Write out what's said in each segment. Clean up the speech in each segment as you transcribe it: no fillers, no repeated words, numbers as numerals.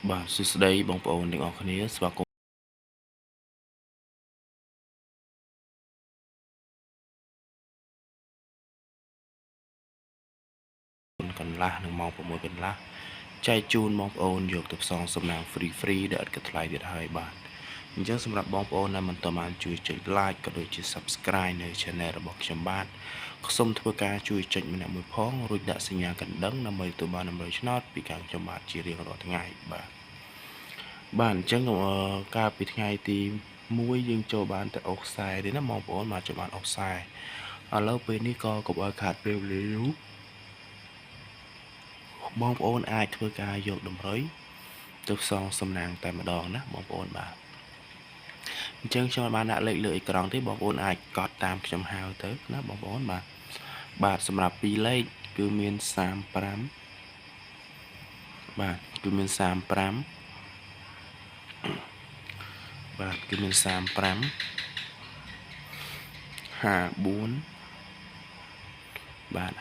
បាទសួស្តីបងប្អូនទាំងអស់គ្នាស្វាគមន៍កន្លះនិងម៉ោង6កន្លះចែកជូនបងប្អូនយកទៅផ្សងសំណាង free free ដែលឥតគិតថ្លៃទៀតហើយបាទអញ្ចឹងសម្រាប់បងប្អូនដែលមិនទាន់បានជួយចុច like ក៏ដូចជា Subscribe នៅ Channel របស់ខ្ញុំបាទសូមធ្វើការជួយចុចម្នាក់មួយផងរួចដាក់សញ្ញាកណ្ដឹងដើម្បីទទួលបានតម្រុយឆ្នោតពីខាងខ្ញុំបាទជារៀងរាល់ថ្ងៃបាទបាទអញ្ចឹងកាលពីថ្ងៃទី1យើងចូលបានតែអូសខ្សែទេណាបងប្អូនបាទចូលបានអូសខ្សែឥឡូវពេលនេះក៏កុំឲ្យខាតពេលវេលាយូរបងប្អូនអាចធ្វើការយកតម្រុយទៅផ្សងសំណាងតែម្ដងណាបងប្អូនបាទអញ្ចឹងខ្ញុំបានដាក់លេខលើអេក្រង់ទេបងប្អូនអាចកត់តាមខ្ញុំហៅទៅណាបងប្អូនបាទបាទសម្រាប់2លេខគឺមាន35បាទគឺមាន35បាទគឺមាន35 54បាទ54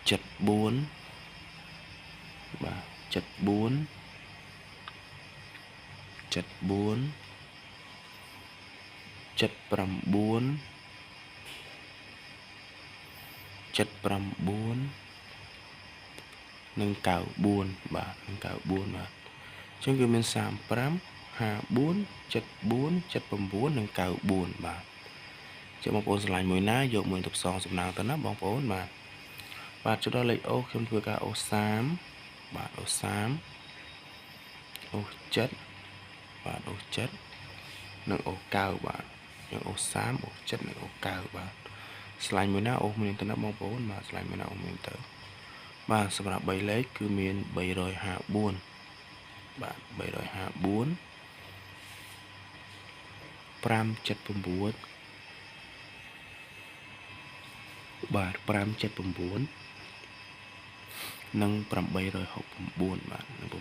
74បាទ74 74 79 79និង94បាទនិង94បាទអញ្ចឹងគឺមាន35 54 74 79និង94បាទជាបងប្អូនឆ្លាញ់មួយណាយកមួយទៅផ្សងសំណាងទៅណាបងប្អូនបាទបាទចូលដល់លេខអូខ្ញុំធ្វើការអូ30បាទអូ30អូ7បាទអូ7និងអូ9បាទយើងអូ30អូ7និងអូ9បាទឆ្លាញ់មួយណាអូមួយទៅណាបងប្អូនបាទឆ្លាញ់មួយណាអូមួយទៅបាទសម្រាប់3លេខគឺមាន354បាទ354 579បាទ579និង869បាទនិង869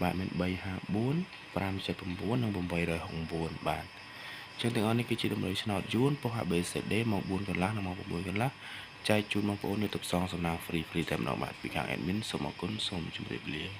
បាទមាន354 579និង869បាទចឹងទាំងអស់នេះគឺជាតម្រុយឆ្នោតយួនប៉ុស្តិ៍ ABCD ម៉ោង4កន្លះនិងម៉ោង6កន្លះចែកជូនបងប្អូននៅទៅផ្សងសំណាង free free តែម្ដងបាទពីខាង admin សូមអរគុណសូមជម្រាបលា។